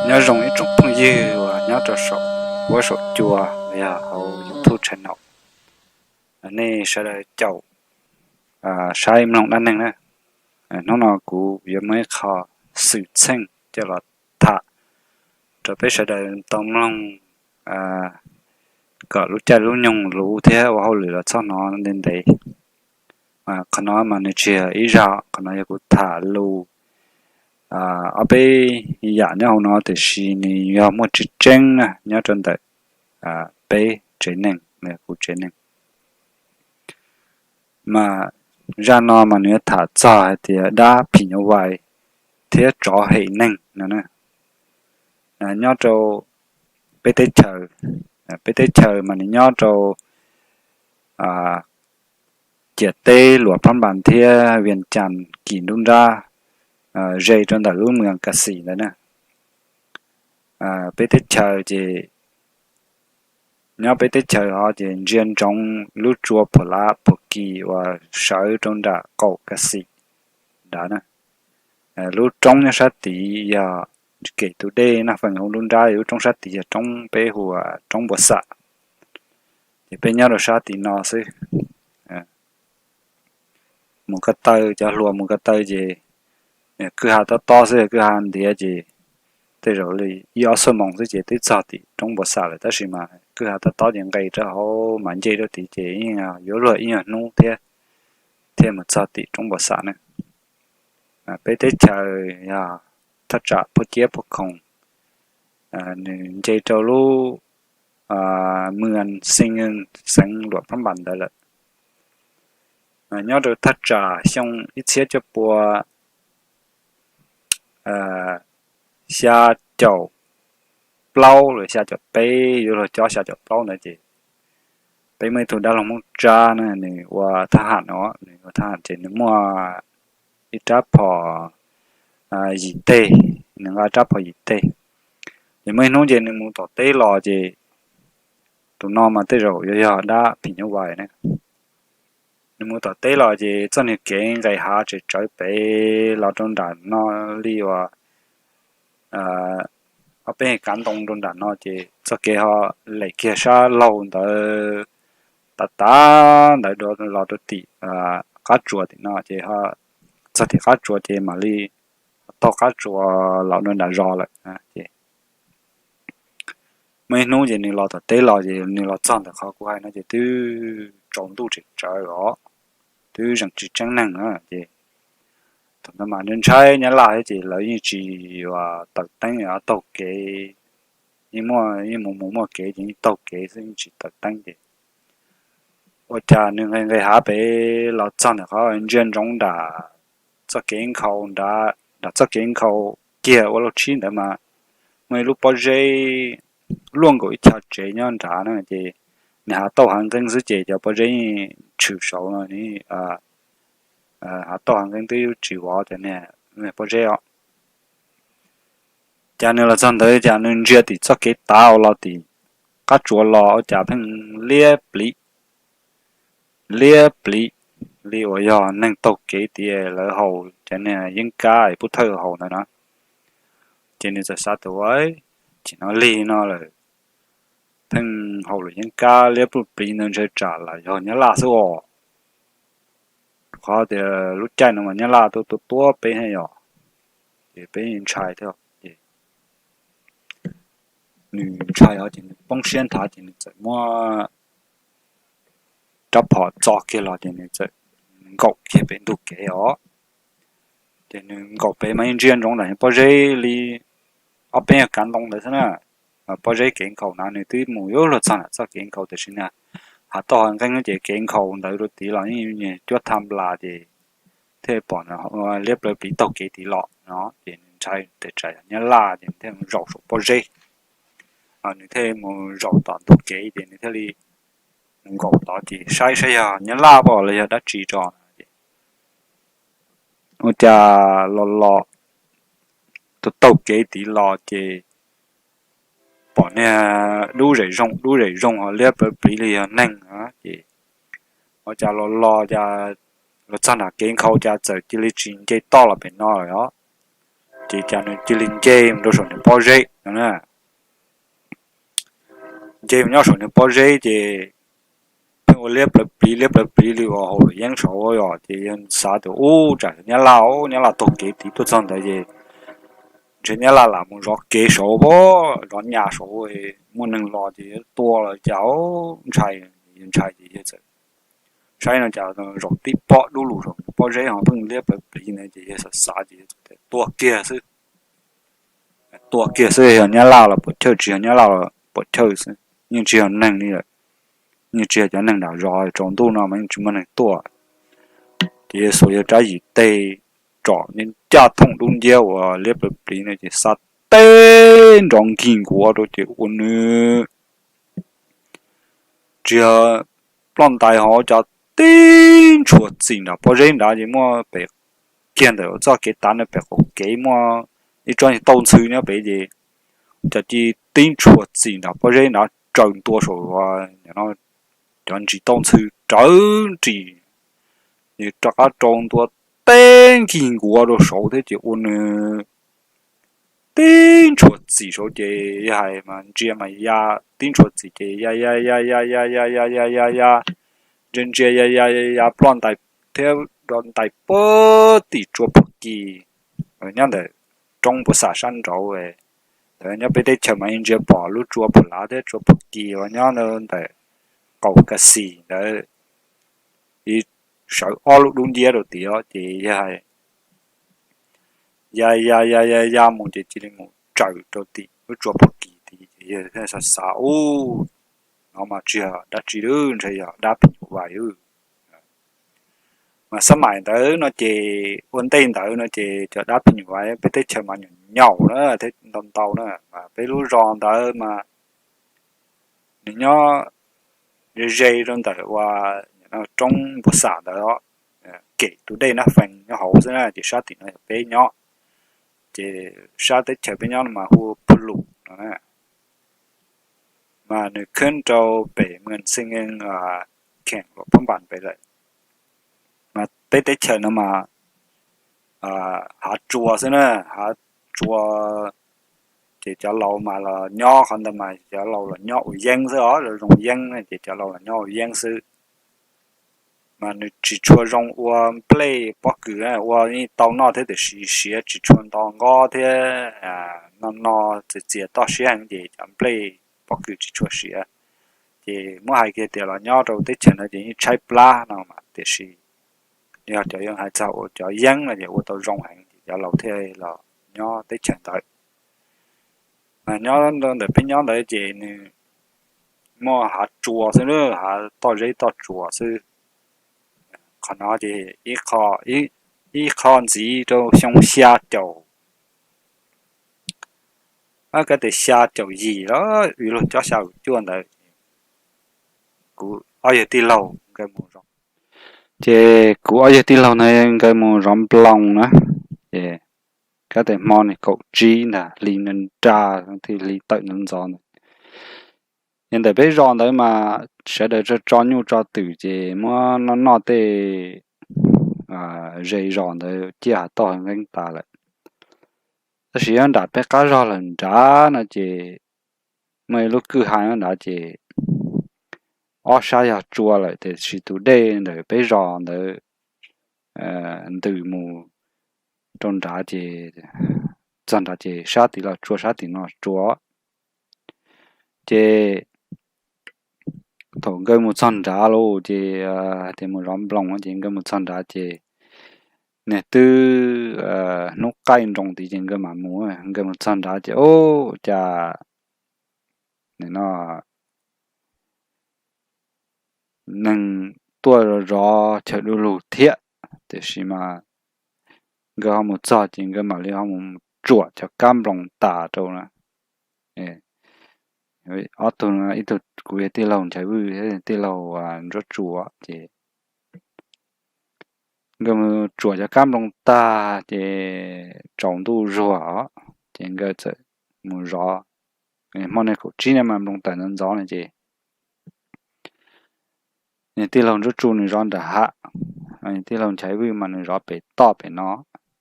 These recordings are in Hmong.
Nyob zoo ib tsoom phooj ywg uas nyob rau saum huab saum cua los yog hauv YouTube channel, nej sawv daws caum saib mloog dab neeg na. Hnub no kuv yuav muaj ib qho xwm txheej coj los tham rau peb sawv daws tau mloog kom lub caij lub nyoog luv thiab ua hauj lwm los txhob hnov ntev ntev. Qhov no mas nws tsis yog ib zaj, qhov no yog kuv tham lus ob peb yam nyob hauv no tiam sis nws yog muaj tseeb tseeb na nyob rau ntawm peb tsev neeg, kuv tsev neeg. Mas zaj no mas nws yuav tham txog hais tias dab phim nyuj vais thiab tsov hem neeg no nyob rau peb teb chaws. Peb teb chaws mas nws nyob rau ciam teb Luam Phab Npas thiab Vias Cas kis nruab nrab, ze rau ntawm lub Mws Kas Xis ntawd na. Peb teb chaws ces, nyob peb teb chaws hov ces ntsia ntsoov lub tsua Phuam Lav Phuam Kis uas sawv rau nram qaum Kas Xis nrad na. Lub roob nyob sab tid yog Kem Tus Dej na, feem hu nruab nrab, lub roob sab tid yog roob peb hu ua roob Npua Xam. Ces peb nyob rau sab tim no xwb. Mus ko taw, cov hluas mus ko taw ces kwj ha tob tob xwb, kwj ha ntiav ces tej zaum li ib ob xuab moos xwb ces twb txog tim roob Npua Xam lawm, tab sis mas kwj ha tob tob ces nqes rau hauv mas nce rau tid ces yeej yuav luag ib nyuag hnub thiab thiaj mus txog tim roob Npua Xam na. Peb teb chaws yog thaj tsam Phuj Ciab Phuj Khoom, nws nce rau lub Mws Xees, xeev Luam Phab Npas ntawd lawm. Nyob rau thaj tsam xyoo ib txhiab cuaj pua xya caum plaub los xya caum peb, yuav luag cob xya caum plaub ntawd ces peb muaj ib tug dab laug Hmoob Tsab na, nws ua thab ham no, nws ua thab ham ces nws muaj ib rab phom yim teg, nws nqa rab phom yim teg. Ces muaj ib hnub ces nws mus tom teb los ces, tus no mas tej zaum yuav yog dab phim nyuj vais na. Nws mus tom teb los ces txoj niag kev nqes hav tseem tsawv pem los rau nram no li uas ob peb kav ntoo rau nram no ces txoj kev ho lem kiag sab laug ntawd, tav tav ntawd los rau tim qab tsuas tim no ces txog tim qab tsuas ces mam li taug qab tsuas los rau nram zos lawm ces muaj ib hnub ces nws los tom teb los ces nws los txog ntawm qhov kuv hais no ces twb tsaus ntuj tseem tsawv os, twb zeem tsis tseeb neeg na ces thaum ntawd mas ntshai ntshai nyab laj thiab ces lawv yeej tsis yuav taws teeb taug kev, yeej muaj yeej mus mus muaj kev ces yeej taug kev xwb yeej tsis taws teeb ces ua cas nws nqes nqes hav pem los txog ntawm qhov ntsia ntsoov nram txoj kev nkhaus nrad, nram txoj kev nkhaus kiag ua luaj tshib ntawd mas muaj ib lub pob zeb luaj nkaus ib chav tsev nyob nrad na ces nws hav tauj hav nqeeb xwb ces cov pob zeb tshwm saud no, hav tauj hav nqeeb twb tsis vov cov niag pob zeb os. Cas nws los txog ntawd cas nws ntsia tim txoj kev tav uas los tim qab tsuas los ua cas pheej liab pliv, liab pliv li uas yog neeg taug kev tid lawv haus cov niag yeeb kab pub thawj haus ntawd na. Ces nws txawm xav tias ua, tsis no lig no lawm, pheej haus lawm yeeb kab liab pliv pliv ntawd ntshai tsam lam yog nyab laj xwb os. Qhov tias lub caij no mas nyab laj tuaj tua tua peb thiab yom, ces peb ntshai thiab ces nws ntshai os ces nws poob siab nthav ces nws txawm muab rab phom txo kiag los ces nws txawm nkaum kiag pem ntug kev os. Ces nws nkaum pem mas yeej ntsia ntsoov nram pob zeb li ob peb kav ntoo ntawd xwb na. Pob zeb kev nkhaus na nws twb mus yuav luag txog nram txoj kev nkhaus tiam sis na hav tauj hav nqeeb ces kev nkhaus ntawd rau tid los yeej cuab tha nplas ces thiaj pom liab plaws pliv taug kev tid los no ces nws ntshai tias tsam yog nyab laj ces nws thiaj zaum saum pob zeb. Nws thiaj mus zaum tom ntug kev ces nws thiaj li mus nkaum tod ces saib saib yog nyab laj pom los yog dab tsi tso no ces ua cas los los taug kev tid los ces pom niag dub zem zoo dub zem zoo ho liab plaws pliv li yog neeg ces ua cas los los cas los txog nram kev nkhaus cas txawm cia li tsis nce toj los pem no lawm os. Ces cas nws cia li nce mus rau saum nws pob zeb no na. Nce mus nyob saum nws pob zeb ces pheej ua liab plawv pliv liab plawv pliv li uas hauv luam yeeb saud os. Ces yawg xav tias ub tsam yog nyab laj, nyab laj taug kev tid tuaj txog ntawd ces ntshe nyab laj lam mus zov kev saud, zov nyas saud, muaj neeg los ces yuav tua los cas, ntshai, ntshai ces yawg txawm saib no cas zaum tib pob dub lug saum pob zeb ho pheej liab plawv pliv ntawd ces yawg xav xav ces yawg txawm tua kiag xwb. Tua kiag xwb, yog nyab laj los puam chawj, tsis yog nyab laj los puam chawj xwb, yeej tsis yog neeg li lawm. Yeej tsis yog cov neeg nram zos, tsaus ntuj no mas yeej tsis muaj neeg tuaj. Ces yawg xuas yawg rab yim teg tsom ncaj thooj dub nciab uas liab plawv pliv no ces xa teb nrov nkig nkuav rau ces ua nws tsis yog ploj ntais ho cov tib ntshua txim nram pob zeb nrad ces muaj pem kiag ntawm txoj kev tav no pem qaum kev muaj ib tsob tauj ntxhw nyob pem ces cov ci tib ntshua txim nram pob zeb nrad tsaws ntua saum cov ntsis tauj ntxhw rawv ris, ces rov qab rau ntua teb nkig nkuav rau saud thiab ces ua nws tib ntshua txim saud ces yawg hais mas ntsia mas ya, tib ntshua txim ces ya ya ya ya ya ya ya ya ya, ntsia ntsia ya ya ya ya ploj ntais thiab rov ntais puag tim tsua phuam kis nyob ntawm roob npua xam sab nraud. Ntawd nyob peb teb chaws mas yeej ntsia pom lub tsua phuam lav thiab tsua phuam kis uas nyob ntawm qaum kas xis ntawd, ib sawv ob lub dub nciab rau tim ces yawg hais ya ya ya ya ya mus ces cia li mus tsaws rau tim lub tsua phuam kis tid ces yawg xav xav ub, no mas tsis yog dab tsi lawm, ntshe yog dab phim nyuj vais. Mas xab maim ntawd no ces ua ntej ntawd no ces cov dab phim nyuj vais peb teb chaws mas nyaum nyaum na thiab ntau ntau na, mas peb lub zos ntawd mas nws nyob ze ze rau ntawm uas roob npua xam ntawd, kem tus dej Nab Fees nyob hauv xwb na ces sab tim no yog peb nyob. Ces sab teb chaws peb nyob no mas hu Phu Lum no na. Mas nws khwb rau pem Mws Xees Nkees, kheem Luam Phab Npas pem lawm. Mas peb teb chaws no mas hav tsua xwb na, hav tsua. Ces cov laus mas los nyob qhov ntawd mas cov laus los nyob ua yeeb xwb os, zoo yeeb ces cov laus los nyob ua yeeb xwb. Mas nws tsis tshua zoo ua nplej pob kws, ua yeej tau noj thiab tiam sis siav tsis tshua nto nkob thiab, no no txias txias toj siab heev ces cov nplej pob kws tsis tshua siav. Ces muab hais kiag tias los nyob rau teb chaws no ces yeej tshaib plab no mas tiam sis yog cov yeej hais txog ua cov yeeb no ces ua tau zoo heev ces cov laus thiaj los nyob teb chaws ntawd. Mas nyob ntawm peb nyob ntawd ces nws muaj hav tsua xwb, hav toj zeb toj tsua xwb. Qhov no ces ib qho ntxiv rau xyoo xya caum, kab tias xya caum yim los yog luag cob xya caum cuaj ntawd, kuv ob yawg tij laug nkawd mus zov, ces kuv ob yawg tij laug ntawd nkawd mus zov nploos na, ces kab tias hmo nees kaum tsib ntag, hli nra nra thiab hli tawm ntxov ntxov ntawd. Ces ntawm peb zos ntawd mas sawv daws tso tso nyuj tso twm ces muab noj noj tej ze zos ntawd ciaj hav toj nqeeb tas lawm. Tab sis nyob nram peb qab zog lawm nrad no ces muaj ib lub kwj ha nyob nrad ces ob sab yog tsua lawm tiam sis tus dej ntawm peb zos ntawd ntws mus rau nrad ces txog nrad ces sab tid los tsua sab tid no tsua. Ces thaum nkawd mus txog nrad lawm ces hais tias mus zov nploos ces nkawd mus txog nrad ces nws twb hnub qaij nroos tid ces nkawd mam mus. Nkawd mus txog nrad ces ua cas no neeg tuaj zov chaw du lug thiab, tiam sis mas nkawd ho mus txog ces nkawd mam li ho mus tsuam cov kab nploos tas rau na. Ob tug, ib tug kuv yog tij laug Nchaiv Vwj, tij laug Ntsuab Tsua ces nkawd mus tsuam cov kab nploos tag ces tsaus ntuj zuag os, ces nkawd txawm mus zov. Hmo nees kaum tsib no mas nploos tawm ntxov ntxov no ces nws tij laug Ntsuab Tsua nws zov nram hav, nws tij laug Nchaiv Vwj mas nws zov pem toj pem no.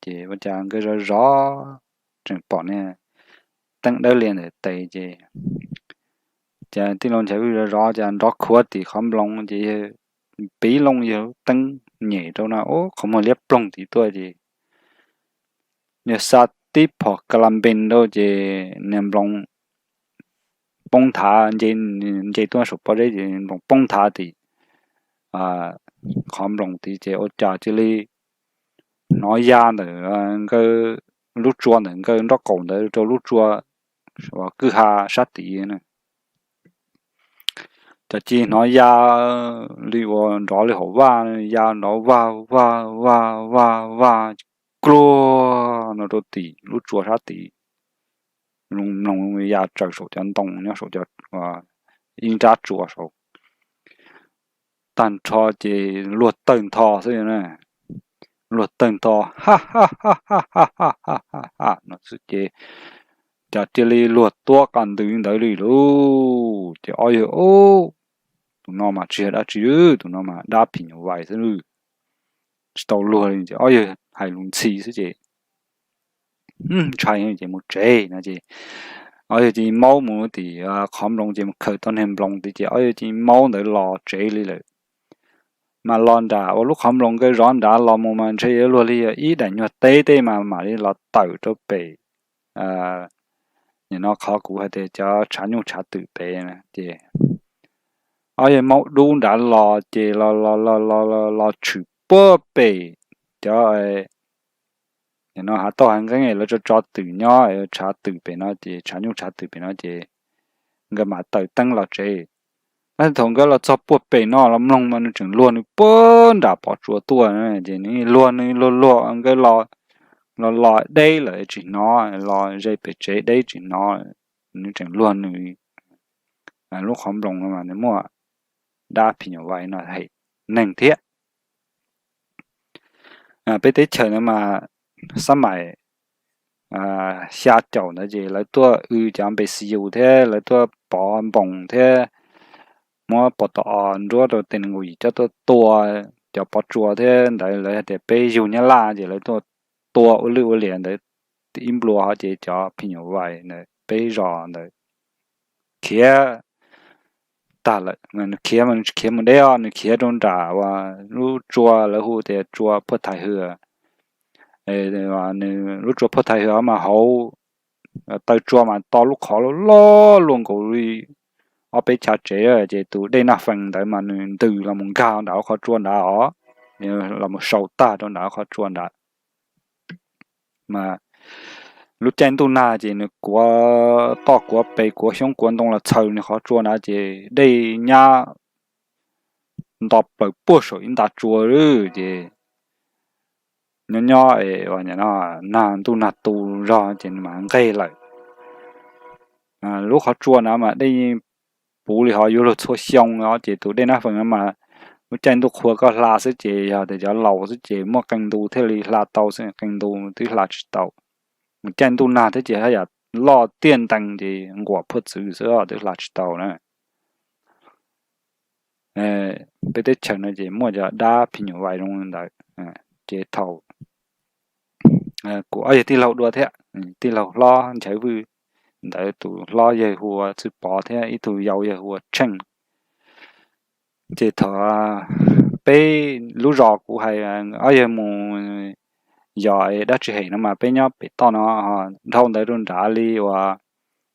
Ces ua cas nkawd zov zov tseem pom niag teeb dawb lias ntawm tes ces, ces tij laug Nchaiv Vwj zov zov ces nrov khuav tim qhov nploos ces yawg piv loo yawg lub teeb nyem rau no ub qhov muag liab ploog tim tuaj ces yawg xa tib phom ka la npes rau ces niag nploos poob nthav, nce tuaj saum pob zeb ces nploos poob nthav tim qhov nploos tid ces ua cas cia li hnov ya ntawm nkawd lub tsua ntawm nkawd nraub qaum ntawd rau lub tsua kwj ha sab tid. Cov ci hnov ya li uas nrov li hauv vaj, ya nrov vaj vaj vaj vaj vaj, kluag no rau tim lub tsua sab tid. Mloog ya tsaws saum cov ntoo nyob saum cov, ib nrab tsua saud. Tag nrho ces luag tawg ntho xwb, luag tawg ntho ha ha ha ha ha ha ha no xwb ces cas cia li luag tuab qas ntws ntawd li lauj. Ces ob yawg, tus no mas tsis yog dab tsi, tus no mas dab phim nyuj vais xwb, tsis tau luag li. Ces ob yawg hais lus ntxhi xwb ces ntshai ces mus tsev no ces ob yawg cia li maub mus tim qhov nploos ces mus khaws tau niag nploos tid ces ob yawg cia li maub ntawd los tsev li lawm. Mas los nram uas lub qhov nploos nkawd zov nrad los mus mas ntshe yuav luag li ib daim nyuag teb tej mas mam li los tawm rau pem, nim no qhov kuv hais tias cov tshav nyuj tshav twm pem ces ob yawg maub dub nrad los ces los los los los los tshwm puag pem cov, nim no hav tauj hav nqeeb lawv tso tso twm nyob tshav twm pem no ces tshav nyuj tshav twm pem no ces nkawd mam tawm teeb los tsev. Tab sis thaum nkawd los txog puag pem no los mloog mas nws tseem luag nws puag nram pov tsua tuaj ces nws luag nws luag luag nkawd los los los deb lawm tsis hnov, los ze pem tsev deb tsis hnov, nws tseem luag nws lub qhov nploos no mas nws muaj dab phim nyuj vais no hem neeg thiab. Peb teb chaws ntawd mas xab maim xya caum ntawd ces lawv tuaj w cov npe xi yus thiab lawv tuaj pov npoos thiab muab pov tom nruab rau tes nees nkaum yim coj tuaj tua cov pov tsua thiab ntawd lawv hais tias peb yug Nyab Laj ces lawv tuaj tua ua lwj ua liam ntawd ib nplua ho ces cov phim nyuj vais ntawd peb zos ntawd khiav tag lawm. Nws khiav mas nws tsis khiav mus deb os, nws khiav rau nram uas lub tsua lawv hu tias tsua Phuaj Thais Hwm. Nws lub tsua Phuaj Thais Hwm mas hauv taw tsua mas to lub qhov loj loj luaj nkaus li ob peb chav tsev, ces tus dej Naj Fees ntawd mas nws ntws los mus nkag nram lub qhov tsua nrad os, los mus sau tag rau nram lub qhov tsua nrad. Mas lub caij ntuj nag ces nws kuav toj kuav pes kuav xyoob kuav ntoo los txhaws nws qhov tsua nrad ces dej nyab nto plaws puag saum ib nta tsua ces nyob nyob es nag ntuj nag tu zog ces nws mam nqeg lawm. Lub qhov tsua na mas dej puv li hov yuav luag txhua xyoo os, ces tus dej Naj Fees no mas lub caij ntuj qhua koj hla xwb ces yog tias cov laus xwb ces muaj qee ntu thiaj li hla tau xwb, qee ntu twb hla tsis tau. Mus caij ntuj nag thiab ces haj yam loj tiaj ntees ces nquam phuaj txwv xwb twb hla tsis tau na. Peb teb chaws no ces muaj cov dab phim nyuj vais zoo li ntawd. Ces thaum kuv ob yawg tij laug dua thiab, tij laug hlob Nchaiv Vwj ntawd tus hlob yawg hu ua Txwj Pov thiab ib tug yau yawg hu ua Tsheej. Ces thaum peb lub zos kuv hais ob yawg mus yos dab tsi hem no mas peb nyob pem toj no, dhau ntawd rau nrad li uas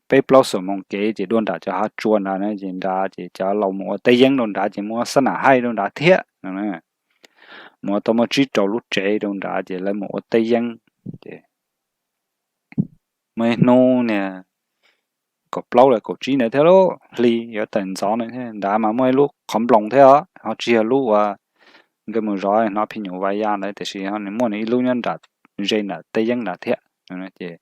peb plaub xuam moos kev ces dua nram cov hav tsua nrad na, ces nrad ces cov laus mus ua teb yeeb rau nrad ces muab xab nam haij rau nrad thiab no, mus ua tau muaj tsib rau lub tsev rau nrad ces lawv mus ua teb yeeb. Ces muaj ib hnub niag kaum plaub los kaum tsib ntawd thiab lauj, hli yuav tawm ntxov no thiab, nrad mas muaj ib lub qhov nploos thiab os, ho tsis yog lub uas nkawd mus zov hnov phim nyuj vais ya ntawd tiam sis nws muaj nws ib lub nyob nram ze nram teb yeeb nrad thiab. Ces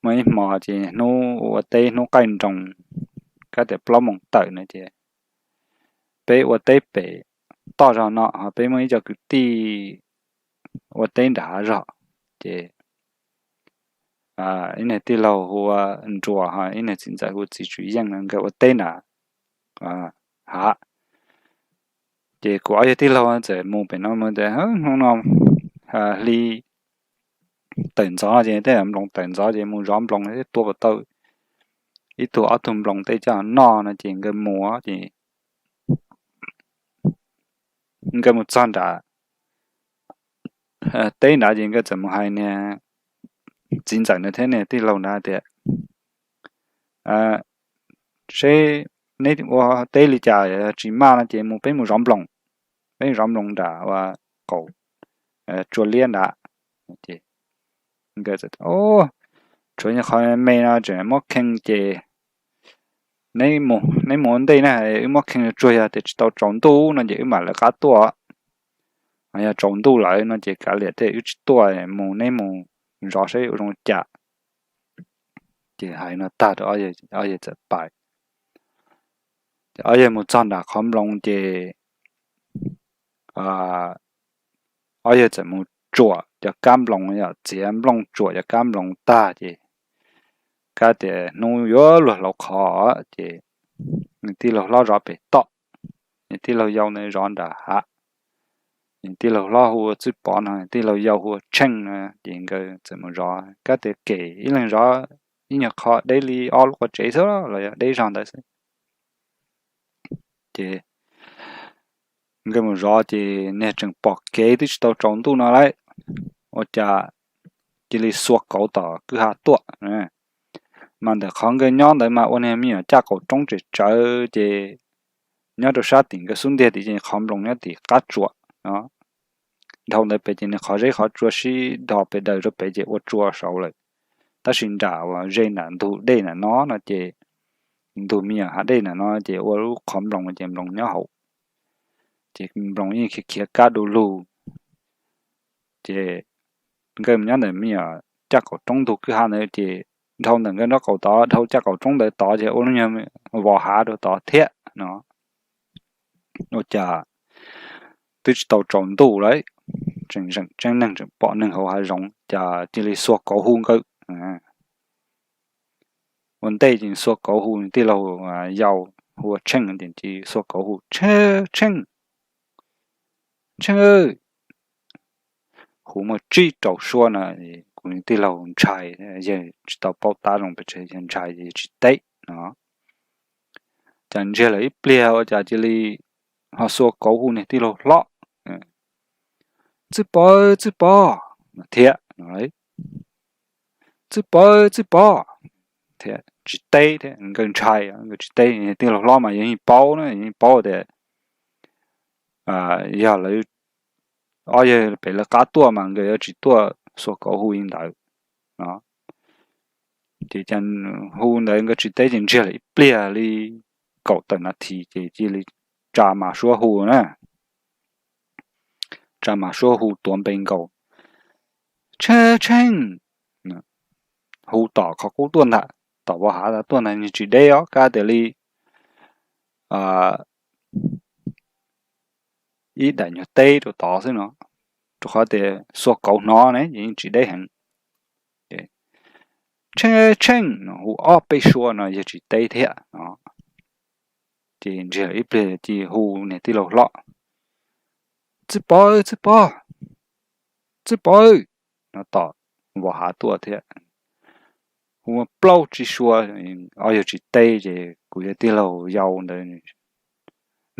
muaj ib hmo ces hnub ua teb hnub qaij nroos, kab tias plaub moos tawm no ces peb ua teb pem toj zog no ho peb muaj ib co kwv tij ua teb nram hav zog, ces ib niag tij laug hu ua Nruas ho ib niag txiv ntxawm hu ua txiv Tswv Yeej no nkawd ua teb nram hav. Ces kuv ob yawg tij laug txawm mus pem no mus tias hnub no hli tawm ntxov no ces tej nploos tawm ntxov ces mus zov nploos thiab tua puas tau ib tug ob tug nploos tej coj noj no ces nkawd mus ces nkawd mus txog nram teb nrad ces nkawd txawm mus hais niag txiv ntxawm na thiab niag tij laug nrad tias, seb neb ua teb li cas, tsis maj no ces mus peb mus zov nploos, peb zov nploos nram ua qaum tsua liab nrad. Tshuav qhov me no tseem muab khee ces neb mus ua ntej na, wb muab khee tsuag, yog tias tsis tau tsaus ntuj no ces wb mam lawv qab tuaj. Yog tsaus ntuj lawm no ces kav liam thiab wb tsis tuaj, mus neb mus zov saib ua zoo cas. Ces hais no tag rau ob yawg txawm pais. Ces ob yawg mus txog nram qhov nploos ces ob yawg txawm mus tsuam cov kab nploos, yog txiav nplooj tsuam cov kab nploos tag ces kab tias hnub yuav luag hlauv qhov ces nws tij laug hlob zov pem toj, nws tij laug yau ntawd zov nram hav. Nws tij laug hlob hu ua Txwj Pov no, nws tij laug yau hu ua Tsheej no ces nkawd txawm mus zov kab tias kem ib leeg zov ib nyuag qho deb li ob lub qhov tsev xwb los yog deb zog ntawd xwb. Ces nkawd mus zov ces niag tseem pom kev twb tsis tau tsaus ntuj no lawm, ua cas cia li xuas kauv tom kwj ha tuaj. Mas ntawm qhov nkawd nyob ntawd mas ua niag me nyuam caj qaum roob tsem tsawv ces nyob rau sab tim nkawd xub ntiag tim ces qhov nploos nyob tim qab tsuas no. Dhau ntawd pem ces nws qhov zeb qhov tsua sib dhos pes daws rau pem ces ua tsua saud lawm. Tab sis nram uas ze nram ntug dej nram no no ces ntug me nyuam hav dej nram no ces ua lub qhov nploos ces nploos nyob hauv. Ces nploos yeej khiav khiav kab du lug. Ces nkawd mus nyob ntawm me nyuam caj qaum roob ntug kwj ha ntawd ces dhau ntawm nkawd nraub qaum tod, dhau caj qaum roob ntawd tod ces ua lub nyuag vos hav rau tod thiab no. Ua cas twb tsis tau tsaus ntuj lawm, tseem zeem tseeb neeg tseem pom neeg hauv hav zoov cas cia li xuas kauv hu nkawd. Ua ntej ces xuas kauv hu nws tij laug yau hu ua Tsheej, ces xuas kauv hu, Tsheej, Tsheej, hu muaj tsib rau suab no. Kuv tij laug ntshai, yawg tsis tau paub tab zoo pes tsawg, yawg ntshai ces tsis teb no. Cas ntsiag lawm ib pliag ua cas cia li ho xuas kauv hu niag tij laug hlob, Txwj Pov, Txwj Pov, thiab, Txwj Pov, Txwj Pov, thiab tsis teb thiab. Nkawd ntshai, nkawd tsis teb. Tij laug hlob mas yawg yeej paub na, yawg yeej paub tias yog lawv ob yawg pem lawv qab tuaj mas nkawd yuav tsis tuaj xuas kauv hu li ntawd no. Ces hu ntawd nkawd tsis teb ces ntsiag lawm ib pliag li kaum tawm nas this ces cia li tsa mas suab hu na. Tsa mas suab hu tuav npe nkaus, Tsheej, Tsheej, hu tom qhov qub tuaj ntag, tom vos hav tuaj ntag, nws tsis deb os, kab tias li ib daim nyuag teb rau tod xwb no, rau qhov tias xuas kauv hnov ne ces yeej tsis deb heev. Tsheej, Tsheej, hu ob peb suab no yawg tsis teb thiab no. Ces ntsiag lawm ib pliag ces hu niag tij laug hlob, Txwj Pov, Txwj Pov, Txwj Pov, no tom vos hav tuaj thiab. Hu plaub tsib suab, ob yawg tsis teb ces kuv yawg tij laug yau ntawd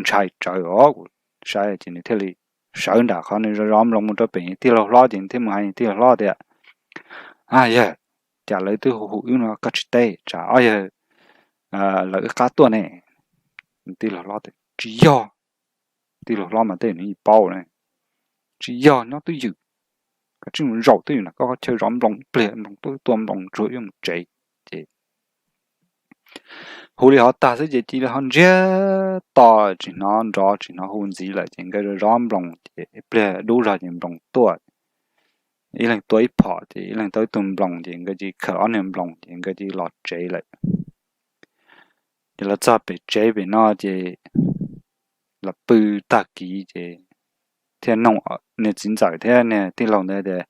ntshai tsawv os, kuv saib ces nws thiaj li sawv nram qhov nws zov zov nploos mus rau pem tij laug hlob ces nws thiaj mus hais tij laug hlob tias, A yawg, cas lawv twb hu hu wb no koj tsis teb, tsam ob yawg lawv wb qab tuaj ne. Tij laug hlob tias, Tsis yog. Tij laug hlob mas tej nws yeej paub, Tsis yog, nyob twj ywm, koj tsis mus zaum twj ywm na, koj chaw zov nploos ib pliag nploos tuaj tua nploos tsuag wb mus tsev. Ces hu li hov tag xwb ces cia li ho ntsiag to, tsis hnov nrov tsis hnov hu ntxiv lawm ces nkawd zov zov nploos ces ib pliag dub zog ces nploos tuaj, ib leeg tua ib phom ces ib leeg tau ib tug nploos ces nkawd cia li khawm ob niag nploos ces nkawd cia li los tsev lawm. Ces los txog pem tsev pem no ces los pw tag kis ces thiaj nug niag txiv ntxawm thiab niag tij laug ntawd tias,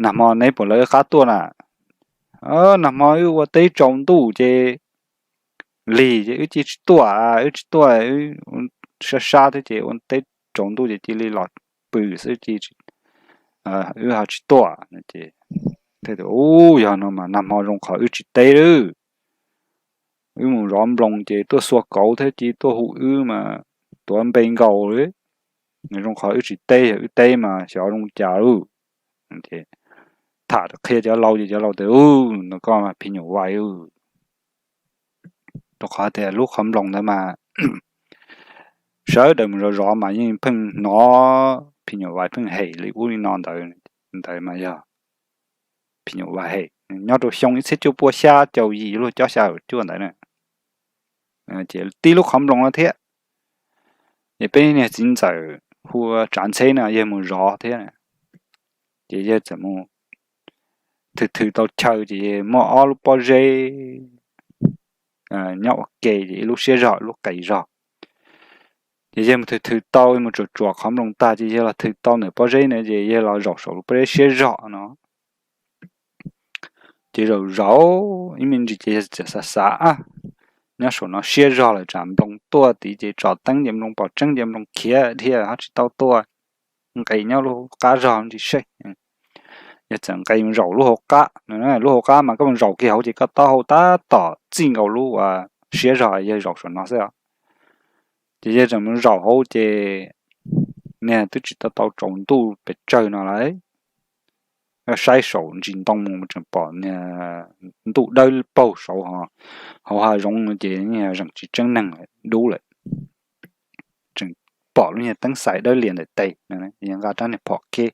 Nag hmo neb puas lawv wb qab tuaj na? Nag hmo wb ua teb tsaus ntuj ces lig ces wb cia li tsis tuaj, wb tsis tuaj, wb sab sab thiab ces ua teb tsaus ntuj ces cia li los pw xwb ces wb ho tsis tuaj no ces Thiaj tias, Ub, yog no mas nag hmo zoo qhov wb tsis teb lawm. Wb mus zov nploos ces tuaj xuas kauv thiab ces tuaj hu wb mas tuav npe nkaus li. Zoo qhov wb tsis teb, yog wb teb mas xyov zoo cas lauj. Tham qhia cov laus ces cov laus tias, Ub, no koj mas phim nyuj vais lauj. Rau qhov tias lub qhov nploos ntawd mas sawv daws mus zov zov mas yeej pheej hnov phim nyuj vais pheej hem li ub li no ntawd, ntawd mas yog phim nyuj vais hem. Nyob rau xyoo ib txhiab cuaj pua xya caum yim luag cob xya caum cuaj ntawd na, ces tib lub qhov nploos no thiab. Ces peb niag txiv ntxawm hu ua Tsav Ntxheb no yawg mus zov thiab, ces yawg txawm mus thwm thwm tau chaw ces muaj ob lub pob zeb nyob ua ke ces ib lub siab zog ib lub qis zog. Ces yawg mus thwm thwm tau, mus tsuam tsuam qhov nploos tag ces yawg los thwm tau ntawm pob zeb na, ces yawg los zaum saum lub pob zeb siab zog no. Ces zaum zaum ib me ntsis ces yawg txawm xav xav, Nyob saum no siab zog lawm, tsam nploos tuaj tid ces tso teeb ces nploos pom tseeb ces nploos khiav thiab ho tsis tau tuaj. Nqis nyob lub qab zog ntsis seb. Yawg txawm nqis mus zaum lub hauv qab. Lub hauv qab mas koj mus zaum kiag hauv ces koj taub hau tab tom txij nkaus lub uas siab zog yawg zaum saum no xwb os. Ces yawg txawm mus zaum hauv ces niag twb tsis tau tau tsaus ntuj pes tsawg no lawm. Saib saum ntsis ntoo mus tseem pom niag ntuj dawb paug saud, hauv hav zoov ces zeem tsis tseeb neeg dub lawm. Tseem pom lub niag teeb xais dawb lias ntawm tes, yawg nqa rab niag phom kheb.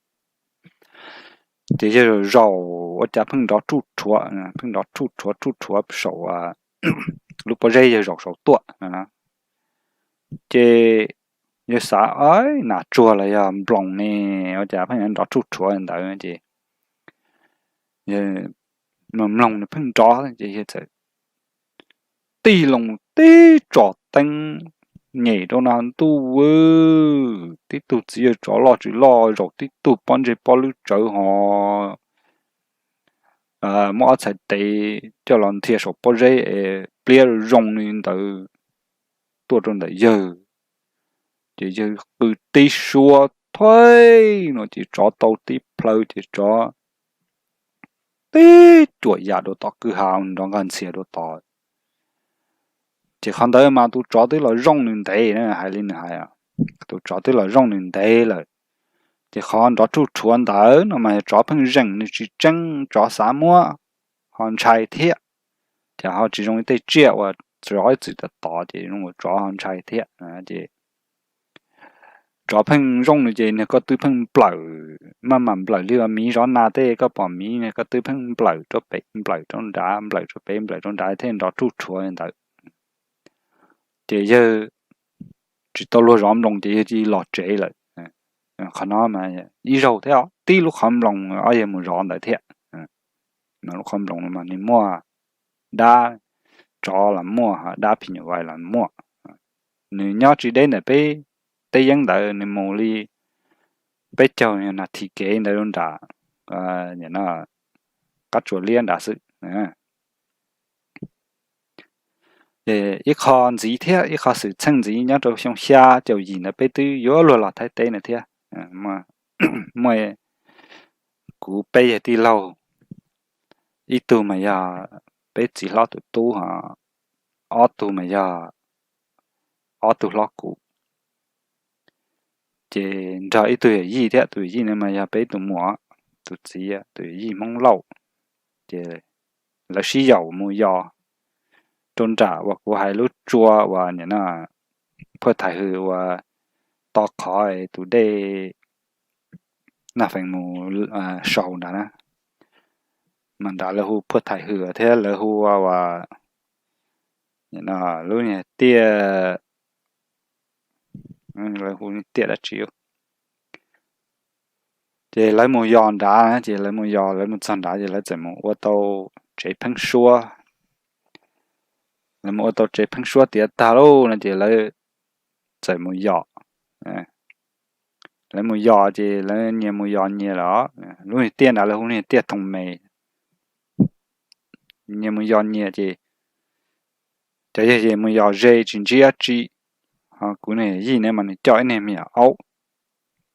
Ces yawg zaum zaum ua cas pheej nrov ruj rhuav, pheej nrov ruj rhuav ruj rhuav saum lub pob zeb yawg zaum saud tuaj. Ces yawg xav, Nas tsuag los yog nploos ne, ua cas pheej nrov ruj rhuav ntawd? Ces mloog mloog nws pheej nrov ces yawg txawm tig loo tib tso teeb nyem rau na ntuj, tib tug txiv yawg tsov loj tsis loj zaum tib tug pob ntseg pob lwb tsawv ho muab ob txhais tes coj los nthia saum pob zeb es pliab zoo li ntawd tuaj rau ntawm yawg. Ces yawg qw tib suab thuaib no ces tsov tau tib plhaw ces tsov tib cuam yam rau tom kwj ha nrov nqaj ntxhias rau tod. Ces qhov ntawd mas tus tsov twb los zoo nws ntev, hais li nws hais, tus tsov twb los zoo nws ntev lawm. Ces qhov nrov ruj rhuav ntawd no mas yog tsov pheej zeem nws tsis tseeb, tsov xav muab ho ntshai thiab. Ces ho tsis zoo li tej tsiaj uas tsov ib txwm tod tod ces zoo ua tsov ho ntshai thiab. Ces tsov pheej zoo nws ces niag ko tw pheej nplawm, maj mam nplawm li uas miv zov nas tej, koj pom miv niag ko tw pheej nplawm rau pem nplawm rau nrad, nplawm rau pem nplawm rau nrad thiaj nrov ruj rhuav li ntawd. Ces yawg tsis tau luag zov nploos ces yawg cia li los tsev lawm. Qhov no mas ib zaug thiab, tib lub qhov nploos ob yawg mus zov ntawd thiab. Lub qhov nploos mas nws muaj dab tsov los muaj, dab phim nyuj vais los muaj. Nws nyob tsis deb ntawm peb teb yeeb ntawd, nws mus li peb caug nas this kev ntawd rau nram qab tsuas liab nrad xwb. Ib qho ntxiv thiab ib qho xwm txheej ntxiv nyob rau xyoo xya caum yim ntawd peb twb yuav luag los Thaib teb na thiab. Muaj kuv peb yawg tij laug, ib tug mas yog peb txiv hlob tus tub, ob tug mas yog ob tug hlob kuv. Ces nrog ib tug yawm yij thiab, tus yawm yij no mas yog peb tus muam tus txiv, tus yawm yij Hmoob Lauj. Ces lawv sib yaum mus yos rau nram uas kuv hais lub tsua uas nim no Phuaj Thais Hws uas to qhov tus dej Naj Fees mus saus nrad na. Mas nrad lawv hu Phuaj Thais Hws thiab lawv hu ua lub niag tiaj, lawv hu tiaj dab tsi. Ces lawv mus yos nrad, ces lawv mus yos, lawv mus txog nrad ces lawv txawm mus ua tau tsev pheeb suab. Lawv mus ua tau tsev pheeb suab tiav tag lauj no ces lawv txawm mus yos. Lawv mus yos ces lawv nyias mus yos nyias lawm. Lub niag tiaj nrad lawv hu niag tiaj Thoo Mes. Nyias mus yos nyias ces cov yawg ces mus yos ze tsis ntsib dab tsi. Ho kuv niag yij ne mas nws coj ib niag me nyuam aub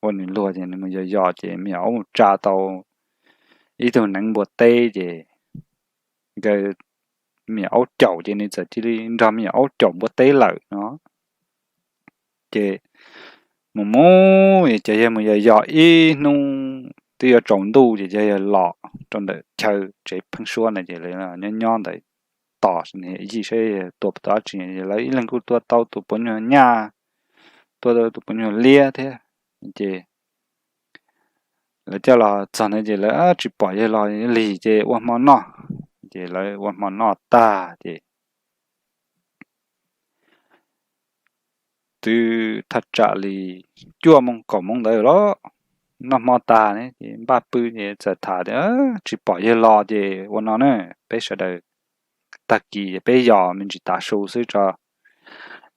ua nws luag ces nws mus yos yos ces me nyuam aub mus tsa tau ib tug neev npua teb ces nkawd me nyuam aub caum ces nws txawm cia li nrog me nyuam aub caum npua teb lawm no. Ces mus mus ces cov yawg mus yos yos ib hnub twb yuav tsaus ntuj ces cov yawg los rau ntawm chaw tsev pheeb suab na ces nyob nyob ntawd tos yij saib yawg tua tau dab tsi, lawv ib leeg kuj tua tau tus puav nyuag nyaj, tua tau tus puav nyuag liab thiab. Ces lawv coj los txog ntawd ces lawv tsis pom yawg los lig ces ua hmo noj. Ces lawv ua hmo noj tag ces twb thaj tsam li cuaj moos kaum moos ntawd los noj hmo tag ne ces npaj pw ces txawm tham tias tsis pom yawg los ces ua no na, peb sawv daws tag kis peb yos me ntsis tav su xwb tso,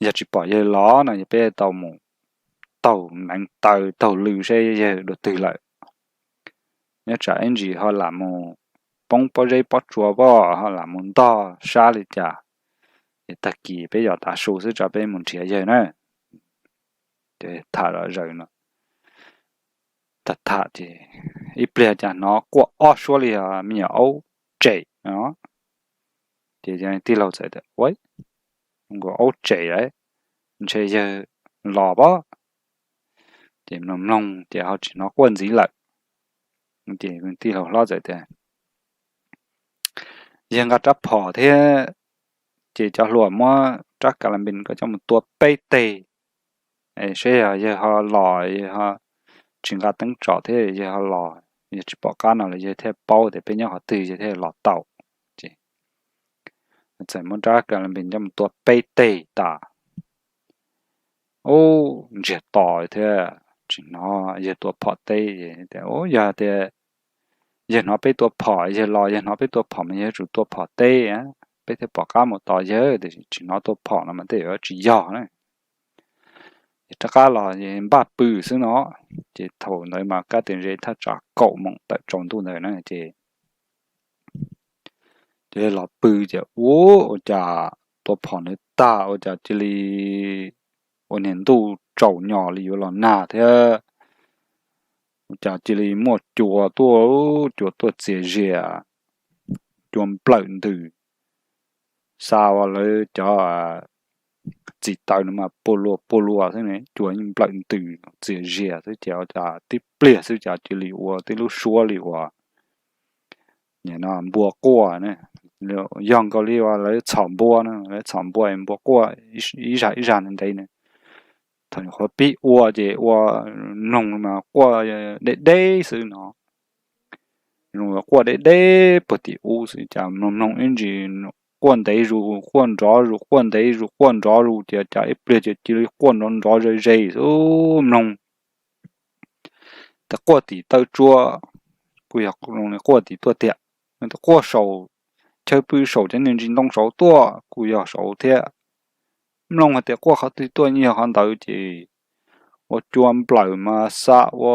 yog tsis pom yawg los no yog peb tau mus taug neev taw taug lw seb yawg dua twg lawm. Nyob tsam ib ntsis ho lam mus poob pob zeb pob tsua poj ho lam mus ntog sab li cas, es tag kis peb yos tav su xwb tso peb mus nrhiav yawg na. Tham los zaws no, tham tham ces ib pliag cas hnov quaj ob suab li me nyuam aub tsem no. Ces tij laug txawm tias ua, aub tsem lawm, ntshe yawg los pab. Ces mloog mloog ces ho tsis hnov quaj ntxiv lawm. Ces tij laug hlob txawm tias yawg nqa rab phom thiab, ces cov hluas muab rab ka la npis ko coj mus tua peb teg, saib yog yawg ho los, yawg ho tsis nqa teeb tsom thiab yawg ho los, yog tsis pom qab no los yawg thiaj paub tias peb nyob qhov twg yawg thiaj los tau. Txawm muab rab ka la npis coj mus tua peb teg tas, ub ntsiag to thiab tsis hnov yawg tua phom teb. Yog tias yawg hnov peb tua phom, yawg los yawg hnov peb tua phom mas yawg yuav tsum tua phom teb, peb thiaj pom qab mus tos yawg, tiam sis tsis hnov tua phom no mas tej zaum tsis yog na. Ces rov qab los npaj pw xwb no, ces thaum ntawd mas kab tias ze thaj tsam kaum moos tawm tsaus ntuj ntawd na ces ces los pw ces ua, ua cas tua phom ntawd tag ua cas cia li ua niag ntuj tsaus nyos li yuav los nag thiab, ua cas cia li muaj cua tuaj, cua tuaj txias zias, cua nplawm ntws, xa ua lawv cov txiv taws no mas pua luas pua luas xwb ne, cua yeej nplawm ntws txias zias xwb ces ua cas tib pliag xwb cas cia li ua tib lub suab li uas npua quaj, yog nkaus li uas lawv txhom npua no, lawv txhom npua npua quaj ib zag ib zag ntev ntev na. Thaum nyuam qhuav pib ua ces ua mloog mas quaj deb deb xwb no, zoo quaj deb deb puag tim ub xwb cas mloog mloog ib ntsis quaj ntev zus quaj nrov zus quaj ntev zus quaj nrov zus ces cas ib pliag ces cia li quaj nrov nrov ze ze xwb mloog. Tes quaj tim taw tsua, kuj yog quaj tim tuaj tiag, tes quaj saum chaw pw saum cov niag ntsis ntoo saud tuaj kuj yog saud thiab. Mloog hais tias quaj qhov twg tuaj yeej yog qhov ntawd ces ua cua nplawm mas xa ua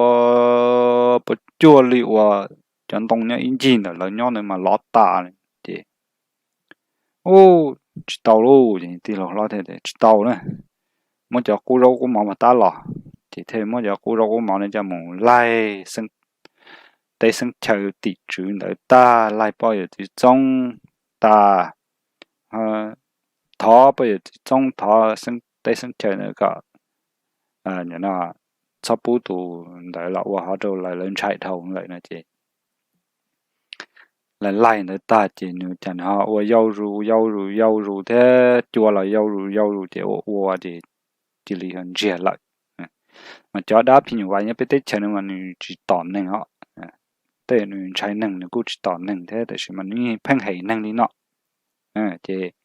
puas cuag li uas cov ntoo nyob ib ncig ntawm lawv nyob ntawd mas lov tas li ces ub, tsis tau lauj, tij laug hlob thiaj tias tsis tau na, muab cov qub zaub qub mov mus tab los. Ces thiaj muab cov qub zaub qub mov no coj mus laig teb xeeb chaw tim tswv ntawd tag, laig poj yawm txiv txoob tag, thov poj yawm txiv txoob thov teb xeeb chaw ntawd kom txhob pub tus ntawd los ua hov rau lawv, lawv ntshai dhau lawm no ces laig laig ntawd tag ces nws cas nws ho ua yau zus yau zus yau zus thiab cua los yau zus yau zus ces ua ua ces cia li ntsiag lawm. Mas cov dab phim nyuj vais nyob peb teb chaws no mas nws tsis tom neeg os, tej nws ntshai neeg nws kuj tsis tom neeg thiab tiam sis mas nws yeej pheej hem neeg li no. Ces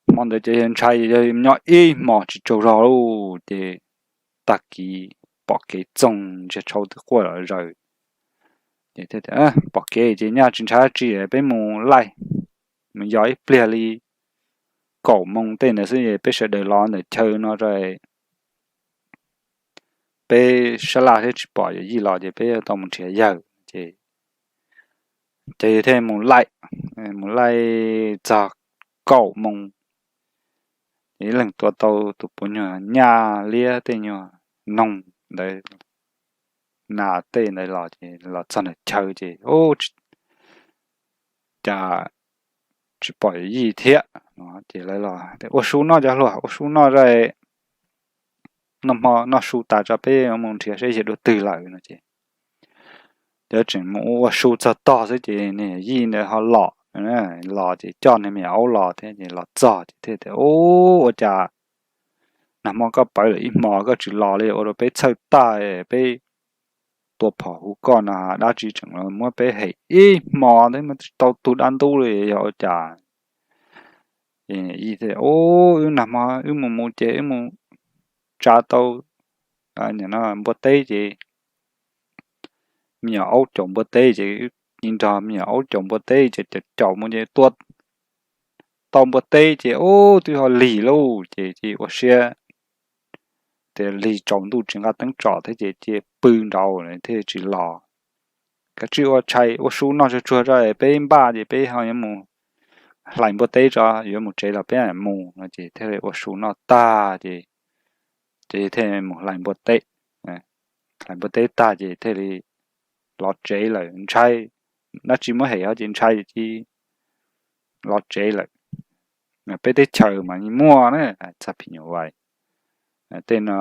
hmo ntawd ces yawg ntshai, yawg nyob ib hmos tsis tsaug zog lauj ces tag kis pom kev txoog ntsiag tshau twb quaj los zaws. Ces thiaj tias pom kev ces nyaj tsis ntshai dab tsi, peb mus laij, mus yos ib pliag li kaum moos tej ntawd xwb es peb sawv daws los ntawm chaw no peb sab laj thiab tsis pom yawm yij los ces peb tau mus nrhiav yawg. Ces ces yawg thiaj mus laij, mus laij txog kaum moos, ib leeg tua tau tus puav nyuag nyaj liab tej nyuag noog ntawd nas tej ntawd los ces los txog nram chaw ces ua cas tsis pom yij thiab. Ces lawv los, Ua su noj cov hluas, ua su noj zoj, noj hmo noj su tas tso peb mus nrhiav saib yog dua twg lawm no ces cov tseem mus ua su txog tog xwb ces niag yij ntawd ho los, los ces coj niag me nyuam aub los thiab ces los txog ces thiaj tias, Ub, ua cas nag hmo koj pawv lawm ib hmos koj tsis los li, ua rau peb txhawj tag, peb tua phom hu koj no dab tsi tseem los muab peb hem ib hmos thiab tsis tau tug dab ntub li, yog ua cas? Ub, wb nag hmo wb mus mus ces wb mus tsa tau npua teb ces me nyuam aub caum npua teb ces wb nrog me nyuam aub caum npua teb ces caum caum mus ces tua tau npua teb ces ub twb ho lig lauj ces cia ua siab tias lig tsaus ntuj tsis nqa teeb tsom thiab ces cia pw nraud thiaj tsis los. Kav tsij ua tshais ua su noj tsuag tsuag tso peb npaj ces peb ho yuav mus hlais npua teb tso, yuav mus tsev los peb mus no ces thiaj li ua su noj tag ces ces thiaj mus hlais npua teb. Hlais npua teb tag ces thiaj li los tsev lawm, ntshai dab tsi muab hem ho ces ntshai cia los tsev lawm. Peb teb chaws mas yeej muaj na, txog phim nyuj vais tej no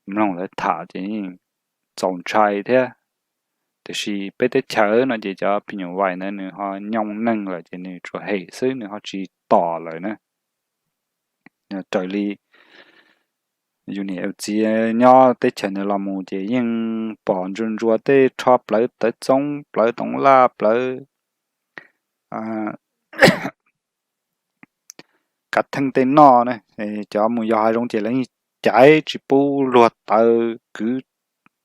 mloog lawv tham ces yeej txaus ntshai thiab. Tiam sis peb teb chaws no ces cov phim nyuj vais ntawd nws ho nyoo neeg lawm ces nws tsuas hem xwb, nws ho tsis tom lawm na. Raws li yus niam yus txiv nyob teb chaws ntawd los mus ces yeej pom ntsuas ntsuas tej rho plawv tawv txoob, plawv toov laj, plawv kav theej tej noj na. Cov mus yos hav zoov ces lawv yeej caiv tsis pub luag tawv kwv,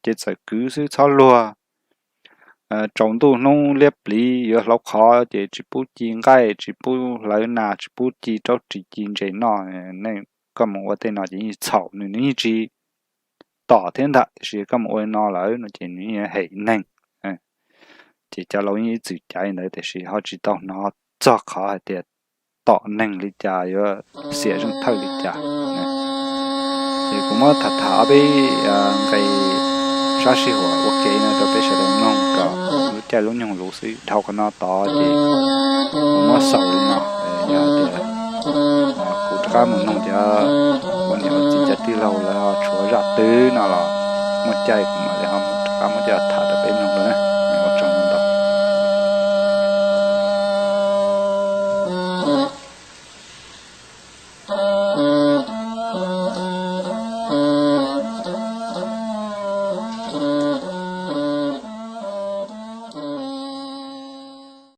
ces txawm kwv xwb txhob luag. Tsaus ntuj hnub liab pliv yuav hlauv qhov ces tsis pub ci nqaij, tsis pub hlawv nas, tsis pub ci raub ris ci ntses noj. Koj mus ua tej no ces yeej txhaum, nws nws yeej tsis tom thiab ntag, tiam sis koj mus ua li no lawm no ces nws yeej hem neeg. Ces cov laus yeej ib txwm caiv ntawd tiam sis ho tsis tau hnov txog qhov hais tias tom neeg li cas yuav xiam zeej thawj li cas. Ces kuv muab tham tham ob peb nqe sab sij huam ua ke no rau peb sawv daws mloog kom lub caij lub nyoog luv xwb. Dhau qhov no tod ces kuv muab xaus li no. Yog tias kuv rov qab mus noog cov ua niam ua txiv cov tij laug lawv ho tshuav zaj twg no los muaj caij kuv mam li ho rov qab muab coj tham.